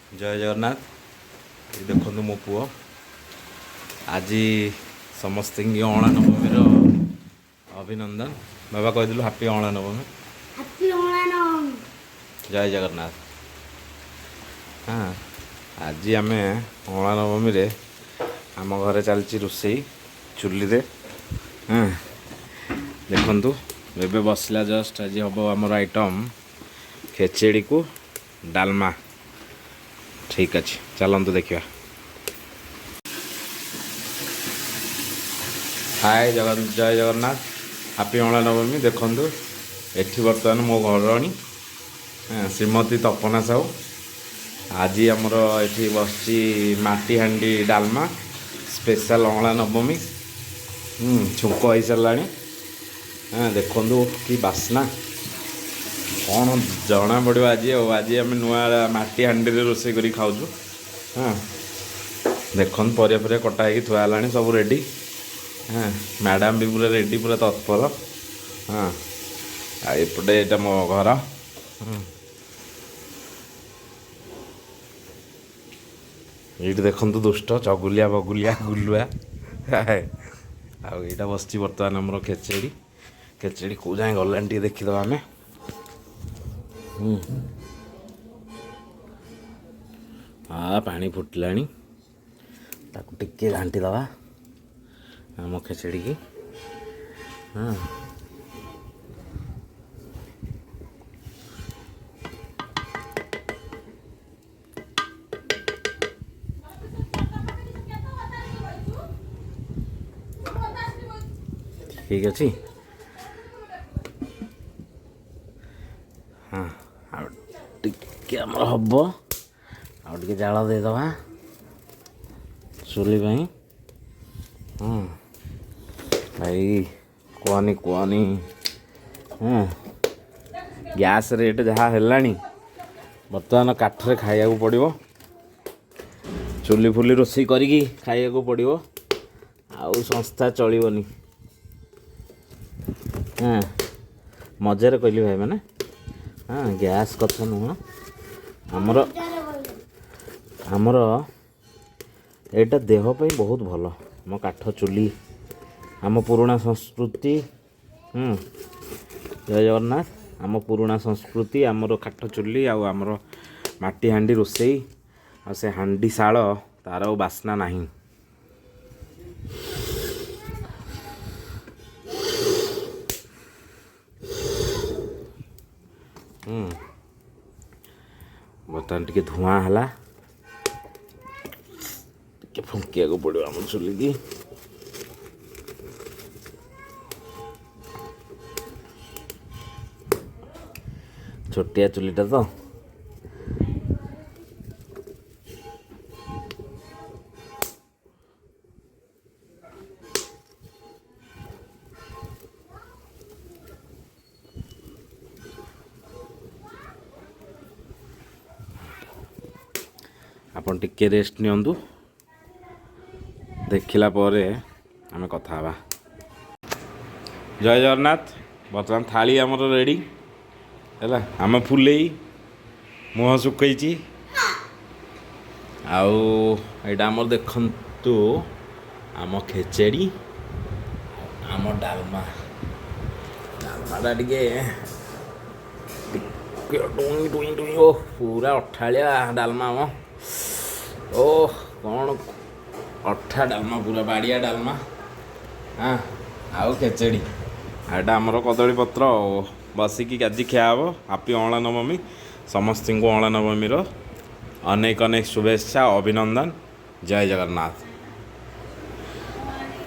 ଜୟ ଜଗନ୍ନାଥ। ଏଇ ଦେଖନ୍ତୁ ମୋ ପୁଅ। ଆଜି ସମସ୍ତଙ୍କୁ ଅଁଳା ନବମୀର ଅଭିନନ୍ଦନ। ବାବା, କହିଦେଲୁ ହାପି ଅଁଳା ନବମୀ। ହାପି ଅଁଳା ନବମୀ। ଜୟ ଜଗନ୍ନାଥ। ହଁ, ଆଜି ଆମେ ଅଁଳା ନବମୀରେ ଆମ ଘରେ ଚାଲିଛି ରୋଷେଇ ଚୁଲିରେ। ହଁ, ଦେଖନ୍ତୁ, ଏବେ ବସିଲା ଜଷ୍ଟ। ଆଜି ହେବ ଆମର ଆଇଟମ୍ ଖେଚେଡ଼ିକୁ ଡାଲମା। ଠିକ୍ ଅଛି, ଚାଲନ୍ତୁ ଦେଖିବା। ହାଏ ଜଗନ୍, ଜୟ ଜଗନ୍ନାଥ, ହାପି ଅଁଳା ନବମୀ। ଦେଖନ୍ତୁ, ଏଠି ବର୍ତ୍ତମାନ ମୋ ଘରଣୀ, ହଁ, ଶ୍ରୀମତୀ ତପନା ସାହୁ। ଆଜି ଆମର ଏଠି ବସିଛି ମାଟି ହାଣ୍ଡି ଡାଲମା, ସ୍ପେଶାଲ ଅଁଳା ନବମୀ। ଛୁଙ୍କ ହେଇସାରିଲାଣି। ହଁ, ଦେଖନ୍ତୁ କି ବାସ୍ନା, କ'ଣ ଜଣା ପଡ଼ିବ ଆଜି। ଆଉ ଆଜି ଆମେ ନୂଆ ମାଟି ହାଣ୍ଡିରେ ରୋଷେଇ କରି ଖାଉଛୁ। ହଁ, ଦେଖନ୍ତୁ, ପରିବା ଫରିବା କଟା ହେଇକି ଥୁଆ ହେଲାଣି, ସବୁ ରେଡ଼ି। ହଁ, ମ୍ୟାଡ଼ାମ୍ ବି ପୁରା ରେଡ଼ି, ପୁରା ତତ୍ପର। ହଁ, ଆଉ ଏପଟେ ଏଇଟା ମୋ ଘର। ଏଇଠି ଦେଖନ୍ତୁ ଦୁଷ୍ଟ ଚଗୁଲିଆ ବଗୁଲିଆ ଗୁଲୁଆ। ଆଉ ଏଇଟା ବସିଛି ବର୍ତ୍ତମାନ ଆମର ଖେଚେଡ଼ି। ଖେଚେଡ଼ି କେଉଁ ଯାଏଁ ଗଲାଣି ଟିକେ ଦେଖିଦେବା ଆମେ। ହଁ, ପାଣି ଫୁଟିଲାଣି, ତାକୁ ଟିକେ ଘାଣ୍ଟି ଦେବା ଆମ ଖେଚେଡ଼ିକି। ହଁ, ଠିକ୍ ଅଛି। ହଁ, ଆଉ ଟିକେ ଆମର ହବ, ଆଉ ଟିକେ ଜାଳ ଦେଇଦେବା ଚୁଲି ପାଇଁ। ହଁ ଭାଇ, କୁହନି କୁହନି। ହଁ, ଗ୍ୟାସ୍ ରେଟ୍ ଯାହା ହେଲାଣି, ବର୍ତ୍ତମାନ କାଠରେ ଖାଇବାକୁ ପଡ଼ିବ, ଚୁଲି ଫୁଲି ରୋଷେଇ କରିକି ଖାଇବାକୁ ପଡ଼ିବ, ଆଉ ସଂସ୍ଥା ଚଳିବନି। ହଁ, ମଜାରେ କହିଲି ଭାଇମାନେ। ହଁ, ଗ୍ୟାସ୍ କଥା ନୁହଁ ଆମର। ମଜାରେ କହିଲି। ଆମର ଏଇଟା ଦେହ ପାଇଁ ବହୁତ ଭଲ, ଆମ କାଠ ଚୁଲି, ଆମ ପୁରୁଣା ସଂସ୍କୃତି। ଜୟ ଜଗନ୍ନାଥ। ଆମ ପୁରୁଣା ସଂସ୍କୃତି, ଆମର କାଠ ଚୁଲି ଆଉ ଆମର ମାଟି ହାଣ୍ଡି ରୋଷେଇ, ଆଉ ସେ ହାଣ୍ଡି ଶାଳ, ତାର ଆଉ ବାସ୍ନା ନାହିଁ। ବର୍ତ୍ତମାନ ଟିକେ ଧୂଆଁ ହେଲା, ଟିକେ ଫୁଙ୍କିବାକୁ ପଡ଼ିବ ଆମ ଚୁଲିକି। ଛୋଟିଆ ଚୁଲିଟା ତ। ଆପଣ ଟିକେ ରେଷ୍ଟ ନିଅନ୍ତୁ, ଦେଖିଲା ପରେ ଆମେ କଥା ହେବା। ଜୟ ଜଗନ୍ନାଥ। ବର୍ତ୍ତମାନ ଥାଳି ଆମର ରେଡ଼ି ହେଲା। ଆମ ଫୁଲେଇ ମୁହଁ ଶୁଖେଇଛି। ଆଉ ଏଇଟା ଆମର ଦେଖନ୍ତୁ ଆମ ଖେଚେଡ଼ି, ଆମ ଡାଲମା। ଡାଲମାଟା ଟିକେ ଟିକେ ଡୁଇଁ ଡୁଇଁ ଡୁଇଁ, ଓ ପୁରା ଅଠାଳିଆ ଡାଲମା ଆମ। ଓ କ'ଣ ଅଠା ଡାଲମା, ପୁରା ବାଡ଼ିଆ ଡାଲମା। ହଁ, ଆଉ ଖେଚେଡ଼ି, ଆଉ ଏଇଟା ଆମର କଦଳୀ ପତ୍ର। ଆଉ ବସିକି ଆଜି ଖିଆ ହେବ। ହାପି ଅଁଳା ନବମୀ ସମସ୍ତଙ୍କୁ। ଅଁଳା ନବମୀର ଅନେକ ଅନେକ ଶୁଭେଚ୍ଛା, ଅଭିନନ୍ଦନ। ଜୟ ଜଗନ୍ନାଥ।